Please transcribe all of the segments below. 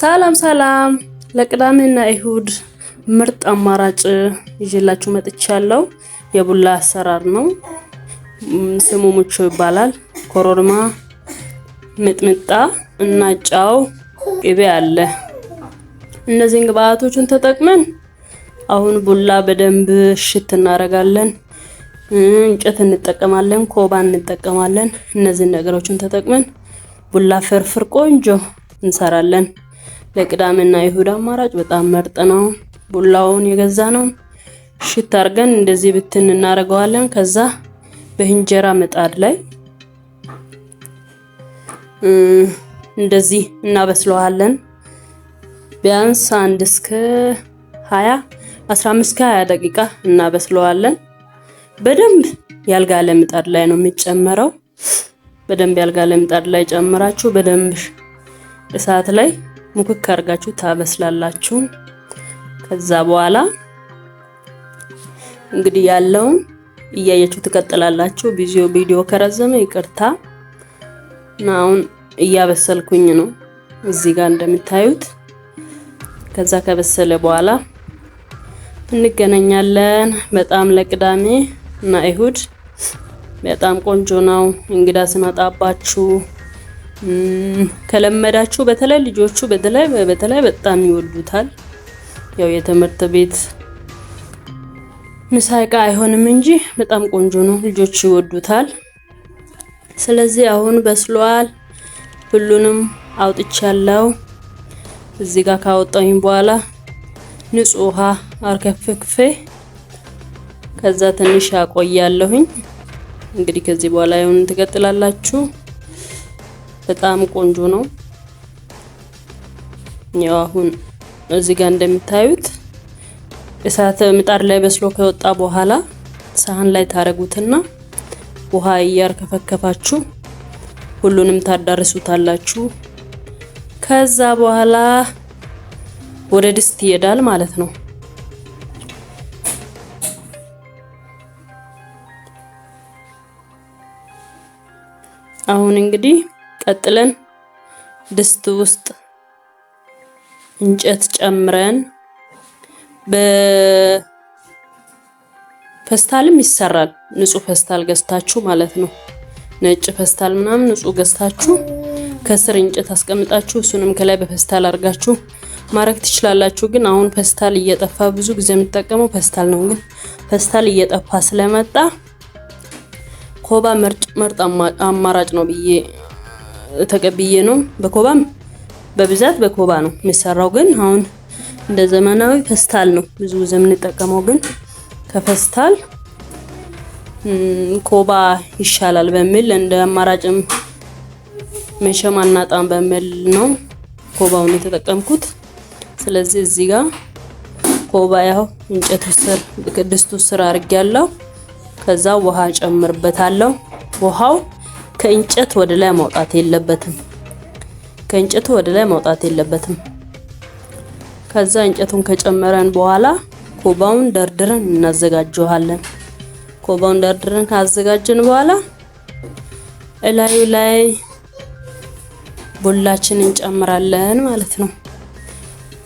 ሰላም ሰላም፣ ለቅዳሜና እሁድ ምርጥ አማራጭ ይዤላችሁ መጥቻለሁ። የቡላ አሰራር ነው። ስሙ ሙቾ ይባላል። ኮሮሪማ፣ ሚጥሚጣ እና ጫው፣ ቅቤ አለ። እነዚህን ግብአቶችን ተጠቅመን አሁን ቡላ በደንብ እሽት እናደርጋለን። እንጨት እንጠቀማለን፣ ኮባ እንጠቀማለን። እነዚህን ነገሮችን ተጠቅመን ቡላ ፍርፍር ቆንጆ እንሰራለን። ለቅዳሜና እሁድ አማራጭ በጣም ምርጥ ነው። ቡላውን የገዛ ነው ሽት አድርገን እንደዚህ ብትን እናደርገዋለን። ከዛ በእንጀራ ምጣድ ላይ እንደዚህ እናበስለዋለን። ቢያንስ አንድ እስከ 20 15 እስከ 20 ደቂቃ እናበስለዋለን። በደንብ ያልጋለ ምጣድ ላይ ነው የሚጨመረው። በደንብ ያልጋለ ምጣድ ላይ ጨምራችሁ በደንብ እሳት ላይ ሙክክ አድርጋችሁ ታበስላላችሁ። ከዛ በኋላ እንግዲህ ያለውን እያያችሁ ትቀጥላላችሁ። ቪዲዮ ከረዘመ ይቅርታ። እና አሁን እያበሰልኩኝ ነው እዚህ ጋር እንደምታዩት። ከዛ ከበሰለ በኋላ እንገናኛለን። በጣም ለቅዳሜ እና እሁድ በጣም ቆንጆ ነው። እንግዳ ስመጣባችሁ ከለመዳችሁ በተለይ ልጆቹ በተለይ በተለይ በጣም ይወዱታል። ያው የትምህርት ቤት ምሳ እቃ አይሆንም እንጂ በጣም ቆንጆ ነው፣ ልጆቹ ይወዱታል። ስለዚህ አሁን በስሏል። ሁሉንም አውጥቻለሁ። እዚህ ጋር ካወጣሁኝ በኋላ ንጹህ ውሃ አርከፍክፌ ከዛ ትንሽ አቆያለሁኝ። እንግዲህ ከዚህ በኋላ ይሁን ትቀጥላላችሁ። በጣም ቆንጆ ነው። ያው አሁን እዚህ ጋር እንደምታዩት እሳት ምጣድ ላይ በስሎ ከወጣ በኋላ ሳህን ላይ ታረጉትና ውሃ እያርከፈከፋችሁ ሁሉንም ታዳርሱታላችሁ። ከዛ በኋላ ወደ ድስት ይሄዳል ማለት ነው። አሁን እንግዲህ ቀጥለን ድስት ውስጥ እንጨት ጨምረን በፌስታልም ይሰራል። ንጹህ ፌስታል ገዝታችሁ ማለት ነው። ነጭ ፌስታል ምናምን ንጹህ ገዝታችሁ ከስር እንጨት አስቀምጣችሁ እሱንም ከላይ በፌስታል አድርጋችሁ ማድረግ ትችላላችሁ። ግን አሁን ፌስታል እየጠፋ ብዙ ጊዜ የምጠቀመው ፌስታል ነው። ግን ፌስታል እየጠፋ ስለመጣ ኮባ ምርጥ አማራጭ ነው ብዬ ተቀብዬ ነው። በኮባም በብዛት በኮባ ነው የሚሰራው። ግን አሁን እንደ ዘመናዊ ፌስታል ነው ብዙ ጊዜ የምንጠቀመው። ግን ከፌስታል ኮባ ይሻላል በሚል እንደ አማራጭም መቼም አናጣም በሚል ነው ኮባውን የተጠቀምኩት። ስለዚህ እዚህ ጋር ኮባ ያው እንጨቱ ስር ድስቱ ስር አድርጌያለሁ። ከዛ ውሃ ጨምርበታለሁ። ውሃው ከእንጨት ወደ ላይ መውጣት የለበትም። ከእንጨቱ ወደ ላይ መውጣት የለበትም። ከዛ እንጨቱን ከጨመረን በኋላ ኮባውን ደርድረን እናዘጋጀዋለን። ኮባውን ደርድረን ካዘጋጀን በኋላ እላዩ ላይ ቡላችንን እንጨምራለን ማለት ነው።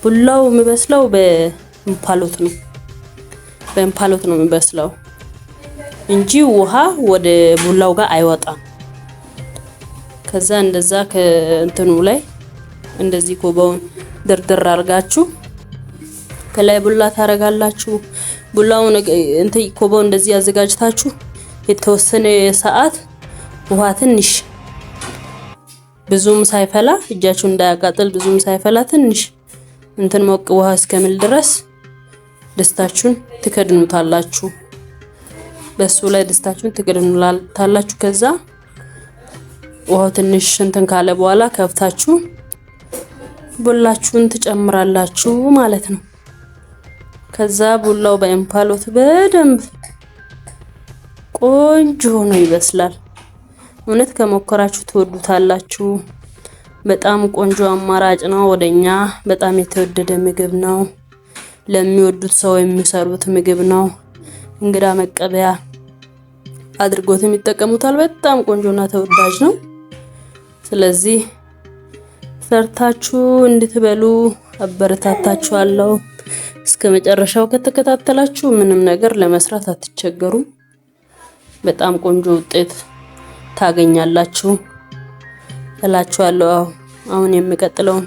ቡላው የሚበስለው በእንፋሎት ነው። በእንፋሎት ነው የሚበስለው እንጂ ውሃ ወደ ቡላው ጋር አይወጣም። ከዛ እንደዛ ከእንትኑ ላይ እንደዚህ ኮባውን ድርድር አድርጋችሁ ከላይ ቡላ ታረጋላችሁ። ቡላውን እንትን ኮባውን እንደዚህ አዘጋጅታችሁ የተወሰነ ሰዓት ውሃ ትንሽ ብዙም ሳይፈላ እጃችሁ እንዳያቃጥል ብዙም ሳይፈላ ትንሽ እንትን ሞቅ ውሃ እስከሚል ድረስ ድስታችሁን ትከድኑታላችሁ። በሱ ላይ ድስታችሁን ትከድኑታላችሁ። ከዛ ውሃው ትንሽ እንትን ካለ በኋላ ከፍታችሁ ቡላችሁን ትጨምራላችሁ ማለት ነው። ከዛ ቡላው በእንፋሎት በደንብ ቆንጆ ሆኖ ይበስላል። እውነት ከሞከራችሁ ትወዱታላችሁ። በጣም ቆንጆ አማራጭ ነው። ወደኛ በጣም የተወደደ ምግብ ነው። ለሚወዱት ሰው የሚሰሩት ምግብ ነው። እንግዳ መቀበያ አድርጎትም ይጠቀሙታል። በጣም ቆንጆና ተወዳጅ ነው። ስለዚህ ሰርታችሁ እንድትበሉ አበረታታችኋለሁ። እስከ መጨረሻው ከተከታተላችሁ ምንም ነገር ለመስራት አትቸገሩም። በጣም ቆንጆ ውጤት ታገኛላችሁ እላችኋለሁ። አሁን የሚቀጥለውን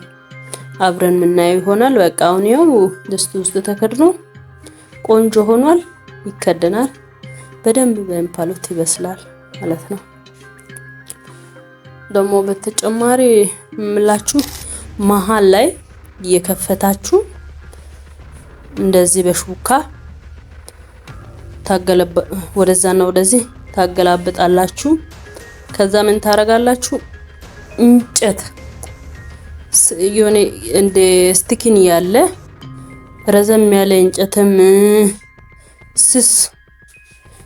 አብረን የምናየው ይሆናል። በቃ አሁን ያው ድስቱ ውስጥ ተከድኖ ቆንጆ ሆኗል። ይከደናል። በደንብ በእንፋሎት ይበስላል ማለት ነው። ደግሞ በተጨማሪ የምላችሁ መሀል ላይ እየከፈታችሁ እንደዚህ በሹካ ወደዛና ወደዚህ ታገላብጣላችሁ። ከዛ ምን ታረጋላችሁ? እንጨት የሆነ እንደ ስቲኪን ያለ ረዘም ያለ እንጨትም ስስ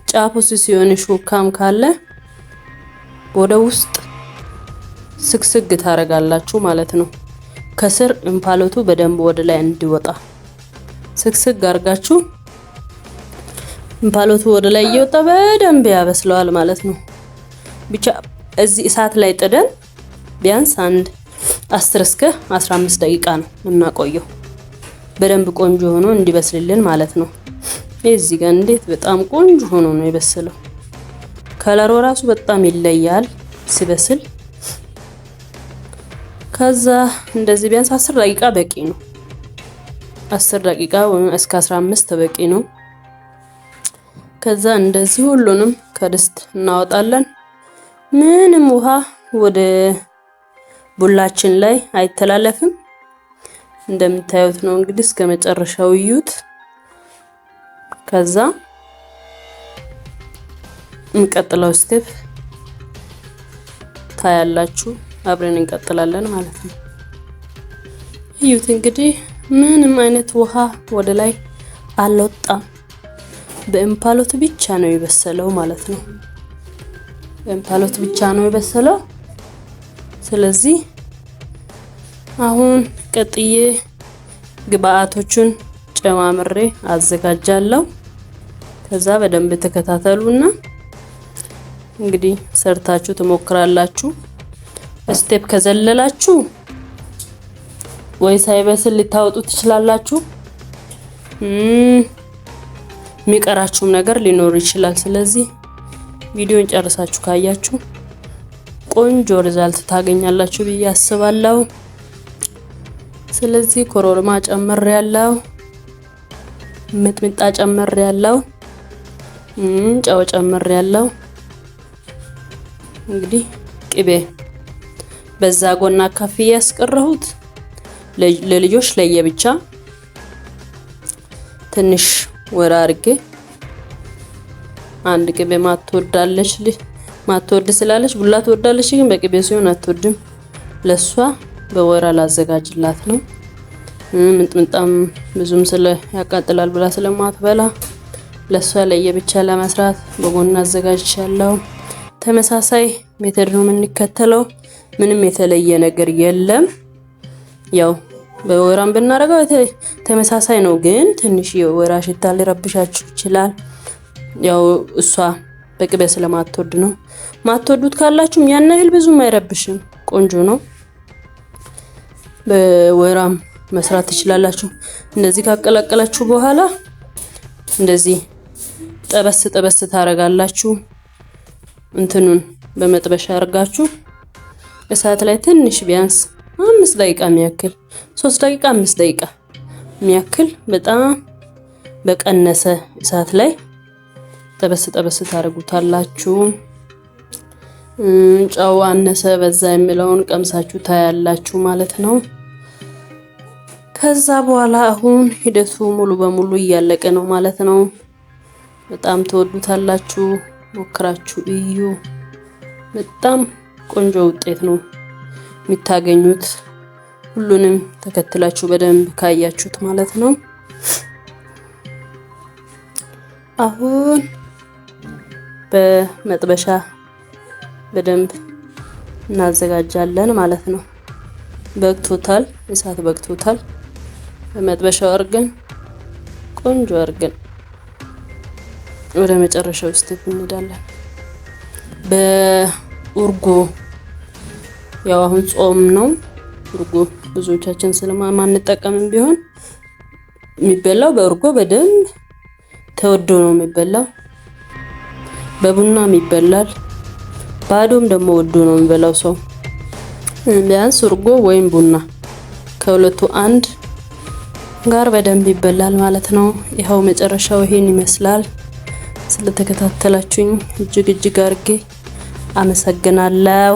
ጫፉ ስስ የሆነ ሹካም ካለ ወደ ውስጥ ስግስግ ታረጋላችሁ ማለት ነው። ከስር እንፋሎቱ በደንብ ወደ ላይ እንዲወጣ ስግስግ አርጋችሁ እንፋሎቱ ወደ ላይ እየወጣ በደንብ ያበስለዋል ማለት ነው። ብቻ እዚህ እሳት ላይ ጥደን ቢያንስ አንድ 10 እስከ 15 ደቂቃ ነው የምናቆየው፣ በደንብ ቆንጆ ሆኖ እንዲበስልልን ማለት ነው። እዚህ ጋር እንዴት በጣም ቆንጆ ሆኖ ነው የበሰለው። ከለሩ ራሱ በጣም ይለያል ሲበስል። ከዛ እንደዚህ ቢያንስ 10 ደቂቃ በቂ ነው። 10 ደቂቃ ወይም እስከ 15 በቂ ነው። ከዛ እንደዚህ ሁሉንም ከድስት እናወጣለን። ምንም ውሃ ወደ ቡላችን ላይ አይተላለፍም። እንደምታዩት ነው እንግዲህ እስከ መጨረሻው እዩት። ከዛ እንቀጥለው step ታያላችሁ። አብረን እንቀጥላለን ማለት ነው። እዩት እንግዲህ ምንም አይነት ውሃ ወደ ላይ አልወጣም። በእንፋሎት ብቻ ነው የበሰለው ማለት ነው። በእንፋሎት ብቻ ነው የበሰለው። ስለዚህ አሁን ቀጥዬ ግብአቶቹን ጨማምሬ አዘጋጃለሁ። ከዛ በደንብ ተከታተሉና እንግዲህ ሰርታችሁ ትሞክራላችሁ። step ከዘለላችሁ ወይ ሳይበስል ልታወጡ ትችላላችሁ። የሚቀራችሁም ነገር ሊኖር ይችላል። ስለዚህ ቪዲዮን ጨርሳችሁ ካያችሁ ቆንጆ result ታገኛላችሁ ብዬ አስባለሁ። ስለዚህ ኮሮሪማ ጨምሬያለሁ፣ ሚጥሚጣ ጨምሬያለሁ፣ ጨው ጨምሬያለሁ። እንግዲህ ቅቤ በዛ ጎና አካፍዬ ያስቀረሁት ለልጆች ለየብቻ ትንሽ ወራ አድርጌ አንድ ቅቤ ማትወዳለች ማትወድ ስላለች ቡላ ትወዳለች፣ ግን በቅቤ ሲሆን አትወድም። ለሷ በወራ ላዘጋጅላት ነው። ሚጥሚጣም ብዙም ስለ ያቃጥላል ብላ ስለማትበላ ለሷ ለየብቻ ለመስራት በጎን አዘጋጅቻለሁ። ተመሳሳይ method ነው የምንከተለው። ምንም የተለየ ነገር የለም። ያው በወይራም ብናደርገው ተመሳሳይ ነው፣ ግን ትንሽ የወይራ ሽታ ሊረብሻችሁ ይችላል። ያው እሷ በቅቤ ስለማትወድ ነው። ማትወዱት ካላችሁም ያን ያህል ብዙም አይረብሽም፣ ቆንጆ ነው። በወይራም መስራት ትችላላችሁ። እንደዚህ ካቀላቀላችሁ በኋላ እንደዚህ ጠበስ ጠበስ ታረጋላችሁ። እንትኑን በመጥበሻ አርጋችሁ እሳት ላይ ትንሽ ቢያንስ 5 ደቂቃ የሚያክል 3 ደቂቃ 5 ደቂቃ የሚያክል በጣም በቀነሰ እሳት ላይ ጠበስ ጠበስ ታደርጉታላችሁ። ጨው አነሰ በዛ የሚለውን ቀምሳችሁ ታያላችሁ ማለት ነው። ከዛ በኋላ አሁን ሂደቱ ሙሉ በሙሉ እያለቀ ነው ማለት ነው። በጣም ትወዱታላችሁ። ሞክራችሁ እዩ። በጣም ቆንጆ ውጤት ነው የምታገኙት። ሁሉንም ተከትላችሁ በደንብ ካያችሁት ማለት ነው። አሁን በመጥበሻ በደንብ እናዘጋጃለን ማለት ነው። በቅቶታል፣ እሳት በቅቶታል። በመጥበሻው አድርገን ቆንጆ አድርገን ወደ መጨረሻው step እንሄዳለን። በእርጎ ያው አሁን ጾም ነው። እርጎ ብዙዎቻችን ስለማንጠቀምም ቢሆን የሚበላው በእርጎ በደንብ ተወዶ ነው የሚበላው። በቡናም ይበላል። ባዶም ደግሞ ወዶ ነው የሚበላው ሰው። ቢያንስ እርጎ ወይም ቡና ከሁለቱ አንድ ጋር በደንብ ይበላል ማለት ነው። ይኸው መጨረሻው ይሄን ይመስላል። ስለተከታተላችሁኝ እጅግ እጅግ አድርጌ አመሰግናለሁ።